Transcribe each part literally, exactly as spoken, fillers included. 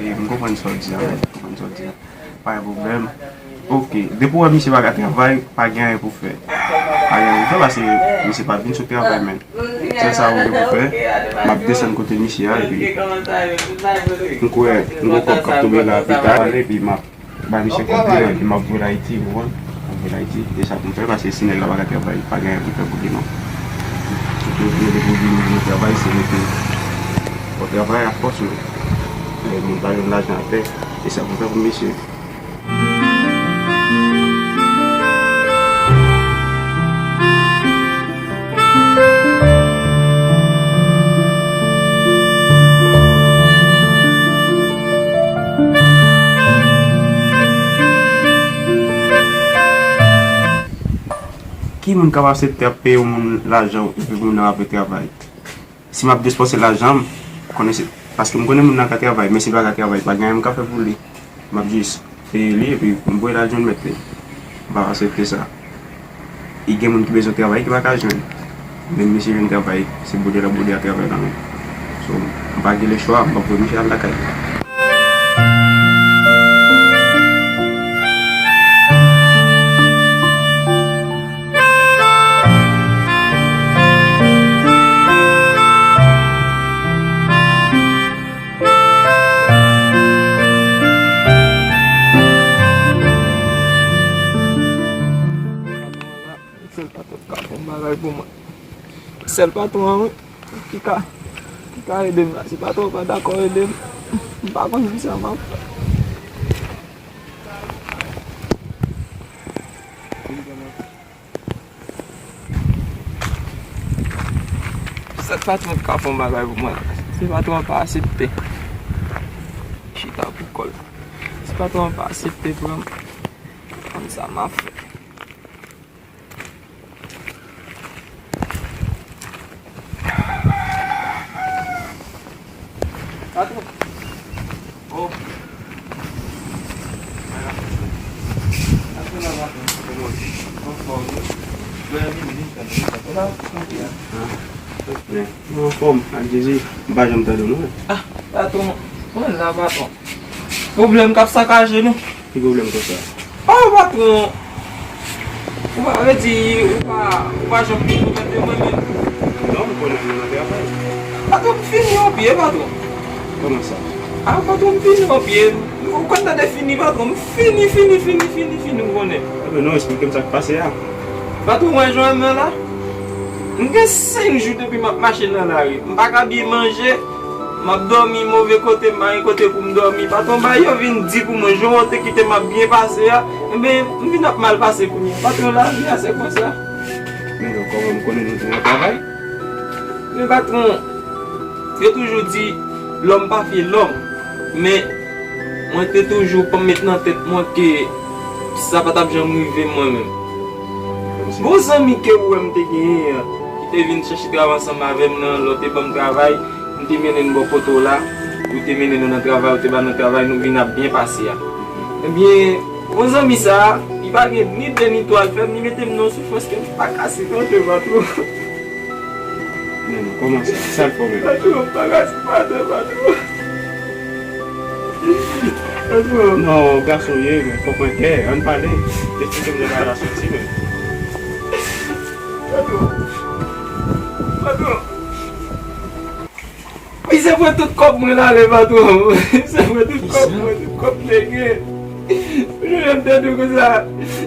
E, m konprann sa w di a, wi. M konprann sa w di a. Pa gen pwoblèm. Ok, depi w wè misye pa ka travay, pa gen anyen pou fè. Pa gen anyen pou fè paske misye pa vin sou travay menm. Sèl sa ou gen pou fè, m ap desann kote misye a, epi m kwè m gon kòb k ap tonbe la pita, epi m ap bay misye kòb li an, epi m ap voye l Ayiti, ou konprann? M ap voye l Ayiti, e sa pou m fè, paske si nèg la pa ka travay, pa gen anyen pou fè pou li non. Sitou pou nou depi w vini nan travay, se mete w travay ak fòs ou. E moun pa jwenn lajan atè, e sa pou m fè pou misye. Ki moun k ap aksepte ap peye yon moun lajan epi moun nan pa vle travay? Si m ap despanse lajan m, konnen se paske m konnen moun nan ka travay, men si l pa ka travay, pa gen anyen m ka fè pou li. M ap jis peye li epi m voye l al jwenn mèt li. M p ap aksepte sa. E gen moun ki bezwen travay ki pa ka jwenn. Men misye jwenn travay, se bwode l ap bwode ak travay la menm. So, m pa gen lechwa, m p ap voye misye al lakay li. Sèl patwon k ka fè yon bagay pou mwen. Sèl patwon an, wi, ki ka, ki ka ede m la. Si patwon an pa dakò ede m, m pa konn kisa m ap fè. Sèl patwon k ka fè yon bagay pou mwen la. Si patwon an pa aksepte chita pou kò l. Si patwon an pa aksepte pran m, m konn sa m ap fè. Patwon. Oh. Anfòm, ak Jezi. M pa janm tande w non. Ah, patwon. Mwen la, patwon. Pwoblèm k ap sakaje nou. Ki pwoblèm konsa? Oh, patwon. Ou pa vle di, ou pa, ou pa janm konn nouvèl de mwen menm. Non, m konnen nou nan travay. Patwon, m fini yon pye, patwon. Kòman sa? Ah, patwon, m fini yon pye. Ou konn tande fini, patwon. M fini, fini, fini, fini, fini, ou konnen. Enben non, eksplike m sa k pase a. Patwon, wè jan m ye la? M gen senk jou depi m ap mache nan lari. M pa ka byen manje. M ap dòmi move kote, m pa gen kote pou m dòmi. Patwon, bagay yo vin di pou mwen, jan w te kite m ap byen pase a, enben, m vin ap mal pase kounye a. Patwon, lavi a se konsa. Men non, kòman m konnen nou te nan travay? Men patwon, yo toujou di, lòm pa fye lòm. Men, mwen te toujou met nan tèt mwen ke sa pa t ap janm rive mwen menm. Bon zanmi ke ou wè m te genyen an, ki te vin chèche travay ansanm avè m nan, lè w te ban m travay, m te mennen n bò kote w la, ou te mennen nou nan travay, ou te ban nou travay, nou vin ap byen pase a. Ebyen, bon zanmi sa a, li pa gen ni de ni twa l fè m, li mete m nan yon soufrans ke m pa ka sipòte, patwon. Men non, kòman sa? Sa l fè w menm? Patwon, m pa ka sipòte, patwon. Patwon. Non, gason w ye, men fòk mwen kè. Ann pale. Eksplike m jan bagay la soti, men. Patwon. Patwon. Misye pran tout kòb mwen ale, patwon. Misye pran tout kòb mwen, tout kòb m te gen. Jounen m te di w konsa,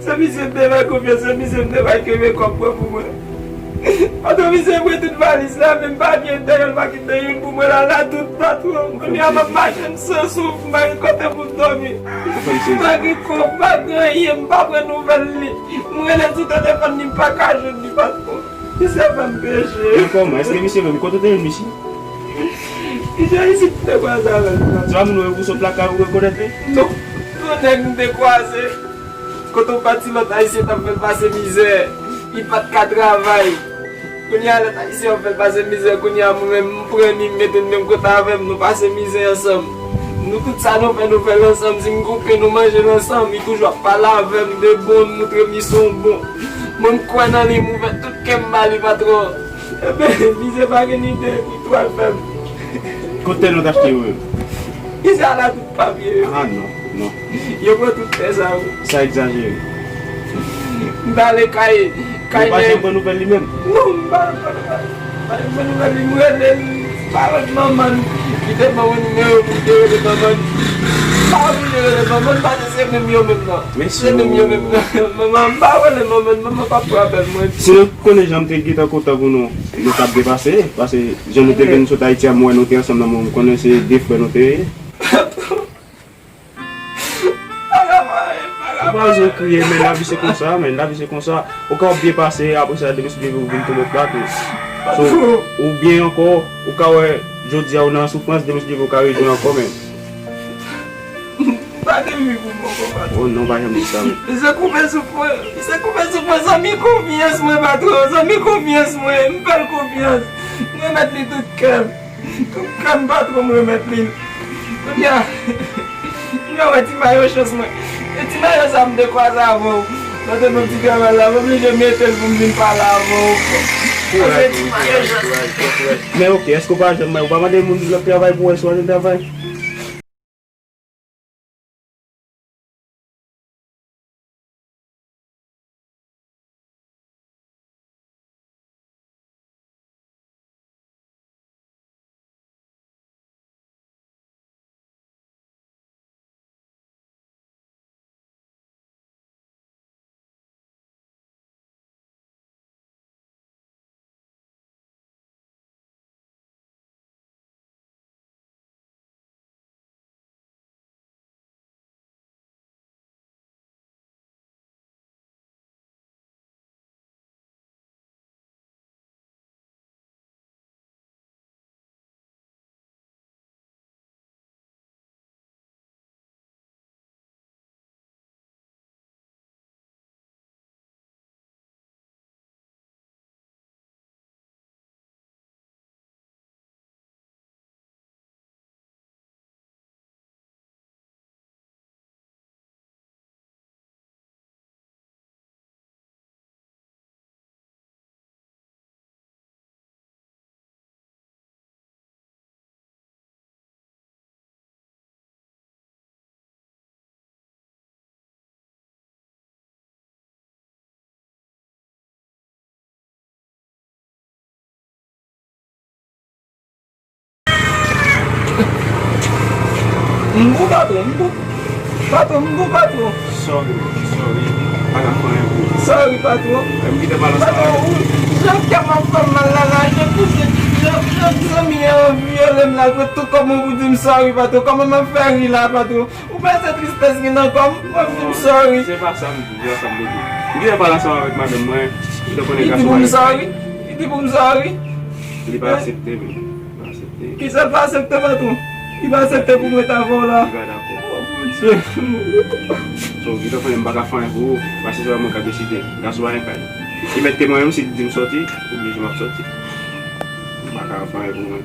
se misye m te fè konfyans, se misye m te bay kenbe kòb mwen pou mwen. Patwon, misye pran tout valiz la, menm papye entènal pa kite youn pou mwen la, la tout, patwon. Kounye a m ap mache, m san souf, m pa gen kote pou m dòmi. M pa gen kòb, m pa gen anyen, m pa pran nouvèl li. M rele sou telefòn li, m pa ka jwenn li, patwon. Misye fè m peche. Men kòman? Èske misye menm, kote w te jwenn misye? Misye isit, m te kwaze avè l. Se pa moun ou wè pou sot lakay ou rekonèt li? Non. Se yon nèg m te kwaze. Kote yon pati lòt ayisyen t ap fè l pase mizè. Li pa t ka travay. Kounye a lòt ayisyen ap fè l pase mizè. Kounye a mwen menm, m pran li, m mete l menm kote avè m. Nou pase mizè ansanm. Nou tout sa nou fè, nou fè l ansanm. Si m gon pen, nou manje l ansanm. Li toujou ap pale avè m de bon, montre m li se yon bon. Mwen m kwè nan li, m ouvè tout kè m ba li, patwon. Enben, misye pa gen ide ki pral fè m. Kot tè nou t achte yo menm? Misye al a tout papye yo. Ah, non, non. Yo pran tout tè sa yo. Sa egzajere. M t ale kay, kay nèg. Ou pa janm pran nouvèl li menm? Non, m pa, m pa, m pa, m pa janm pran nouvèl li. M rele l, pa rele manman l. Li te ban mwen nimewo pou m te rele manman l. M pa oblije rele manman l, paske se menm yo menm nan. Se menm yo menm nan. Manman, m pa rele manman l, manman p ap pran apèl mwen. Si nou konnen jan m te gentan kontan pou nou, nou t ap byen pase, paske jan nou te vin sot Ayiti a, m wè nou te ansanm nan, m konnen se de frè nou te ye. Ou pa bezwen kriye, men lavi se konsa, men lavi se konsa. Ou ka ap byen pase, apre sa, demen si Dye vle, ou vin tonbe plat. So, ou byen ankò, ou ka wè, jodi a ou nan soufrans, demen si Dye vle, ou ka rejwenn ankò, men. Pa gen mi pou mwen konprann. Oh non, pa janm di sa, men. Se koupe souf mwen, se koupe souf mwen, zanmi konfyans mwen, patwon, zanmi konfyans mwen, m fè l konfyans. M remèt li tout kè m. Tout kè m, patwon, m remèt li l. Kounye a, kounye a, wè ti mayo chans mwen. E ti mayo sa m te kwaze avè w. Mwen te nan ti travay la, m oblije mete l pou m vin pale avè w. Paske ti mayo chans. Men oke, èske w pa janm, ou pa mande moun lòt travay pou wè si w pa jwenn travay? M gou, patwon, m gou. Patwon, m gou, patwon. Sorry, sorry. Pa ka fè anyen pou ou. Sorry, patwon. M kite pale ansanm avèk ou. Patwon, jan kè m ap fè m mal la, la, jan zanmi an vyole m la, jwe tout kòman pou di m sorry, patwon. Kòman m ap fè ri la, patwon? Ou panse tristès gen nan kò m? Mwen di m sorry. Se pa sa m di, se pa sa m vle di. M gentan pale ansanm avèk madanm mwen, li te konnen gason pa gen kay. Li di pou m sorry? Li di pou m sorry? Li pa aksepte, men. Li pa aksepte. Kisa l pa aksepte, patwon? Li pa aksepte pou m ret avè w la? Li pa dakò. Oh, Bondye. So, li te konnen m pa ka fè anyen pou ou, paske se pa mwen k ap deside. Gason pa gen kay. Li mèt te mwen menm, si li di m sòti, oblije m ap sòti. M pa ka fè anyen pou mwen.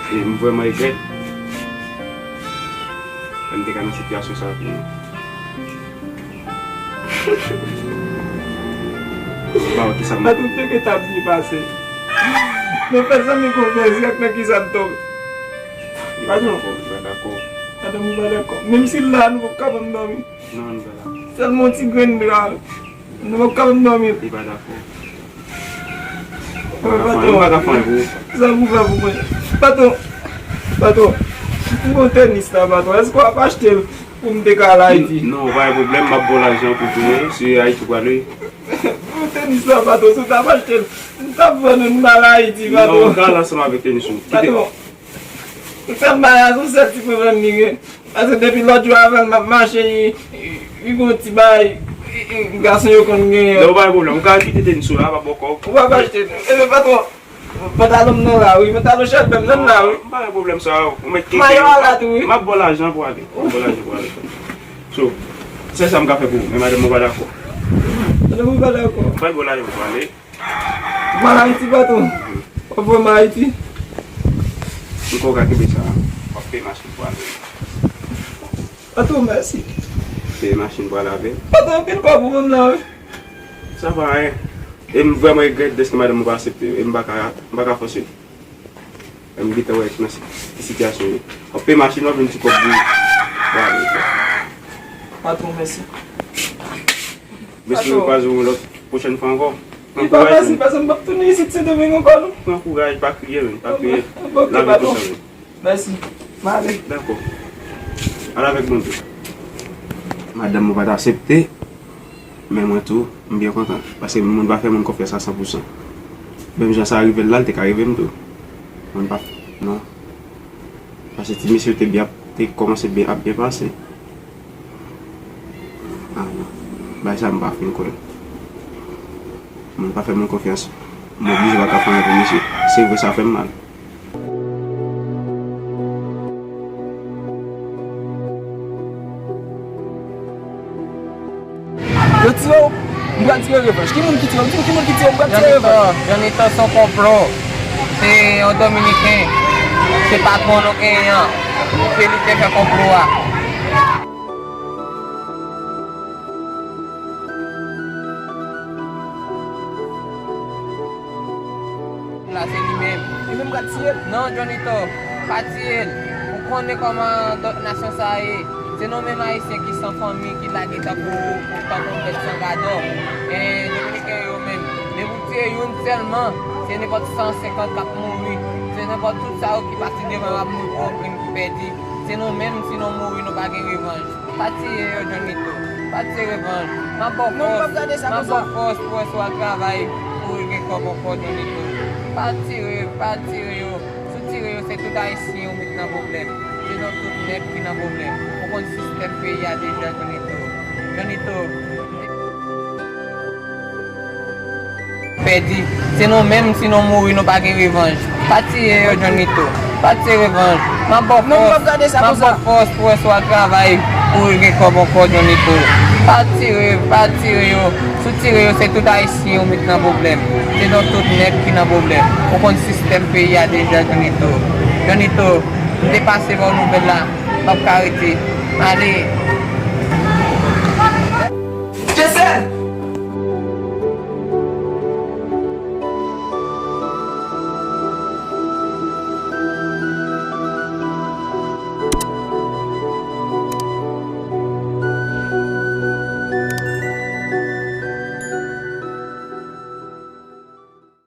E m vrèman regrèt. Lè m te ka nan sitiyasyon sa tou. Ba w ki sa m. Patwon, te gentan ap byen pase. Nou fè zanmi konfyans, gad nan kisa n tonbe. Patwon. Li pa dakò, li pa dakò. Patwon, m pa dakò. Menm si l la, nou p ap ka ban m dòmi. Non, nou pa dakò. Sèlman yon ti grenn dra. Nou p ap ka ban m dòmi. Li pa dakò. Mwen, patwon, m pa ka fè anyen pou ou. Sa pou fè pou mwen? Patwon, patwon, m gon tenis la, patwon. Èske w ap achte l pou m te ka al Ayiti? Non, pa gen pwoblèm, m ap ba w lajan pou tounen. Se Ayiti w prale. M gon tenis la, patwon. Si w t ap achte l, m t ap vann ou, m al Ayiti, patwon. Non, ou ka al ansanm avèk tenis ou. Kite. Patwon, m fè m bagay a, se yon sèl ti pwoblèm li gen. Paske depi lòt jou avè l m ap mache, li, li, li gon ti bagay, li, li, gason yo konn genyen. Non, pa gen pwoblèm. Ou ka kite tenis ou la, pa bòkò. Ou pa achte. Ebyen, patwon, pantalon m nan la, wi. Pantalon chèlbè m nan la, wi. M pa gen pwoblèm sa. Ou mèt kenbe. Mayo a la tou, wi. M ap ba w lajan pou ale. M ap ba w lajan pou ale. So, se sa m ka fè pou ou. Men madanm mwen pa dakò. Madanm mwen pa dakò. M pral ba w lajan pou ale. Ou pral Ayiti, patwon? W ap voye m Ayiti? M kwè w ka kenbe sa. W ap peye machin pou ale. Patwon, mèsi. Peye machin pou ale avè l. Patwon, anpil kòb ou ban m la, wi. Sa pa anyen. E m vrèman regrèt dèske madanm mwen pa aksepte. E m pa ka, m pa ka fòse l. M gentan wè nan si- ki sitiyasyon ye. W ap peye machin, w ap jwenn ti kòb pou ou. Bravo. Patwon, mèsi. Mesye, nou kwaze yon lòt pwochèn fwa ankò. Li pa fasil, paske m p ap tounen isit Sendomeng ankò, non. Pran kouraj, pa kriye, men, pa kriye. Ok, patwon. Mèsi. M ale. Dakò. Al avèk Bondye. Madanm mwen pa t aksepte, men mwen tou, m byen kontan. Paske moun pa fè moun konfyans a san pou san. Menm jan sa rive l la, l te ka rive m tou. Moun pa, non. Paske ti mesye yo te byen, te kòmanse byen, ap byen pase. Ah, non. Bagay sa m pa fin kwè. Moun pa fè moun konfyans. M oblije pa ka fè anyen pou misye. Se vre, sa fè m mal. Yo tire w, m pral tire revanj. Ki moun ki tire w? Di m ki moun ki tire w, m pral tire revanj. Johnny Thor, Johnny Thor se yon konplo. Se yon Dominiken. Se patwon nou genyen an. Se li te fè konplo a. La, se li menm. Li menm k ap tiye l? Non, Johnny Thor, pa tiye l. Ou konnen kòman dòt nasyon sa a ye. Se nou menm Ayisyen ki san fanmi, ki lage tankou, tankou bèt san gadò. E Dominiken yo menm, depi w tiye youn sèlman, se nenpòt san senkant k ap mouri. Se nenpòt tout sa yo ki pase devan yo ap mouri pou yon grenn ki pèdi. Se nou menm, si nou mouri, nou pa gen revanj. Pa tiye yo, Johnny Thor. Pa tiye revanj. M ap ba w fòs. M ap ba w fòs pou wè si w al travay, pou w gen kòb ankò, Johnny Thor. Pa tire, pa tire yo. Si w tire yo, se tout Ayisyen ou met nan pwoblèm. Se nou tout nèt ki nan pwoblèm. Ou konn sistèm peyi a deja, Johnny Thor. Johnny Thor. Pèdi. Se nou menm, si nou mouri, nou pa gen revanj. Pa tiye yo, Johnny Thor. Pa tiye revanj. M ap ba w fòs. M ap ba w fòs pou wè si w al travay, pou w gen kòb ankò, Johnny Thor. Pa tire, pa tire yo. Si w tire yo, se tout Ayisyen ou met nan pwoblèm. Se nou tout nèt ki nan pwoblèm. Ou konn sistèm peyi a deja, Johnny Thor. Johnny Thor, m te pase ba w nouvèl la. M ap ka rete. Ale.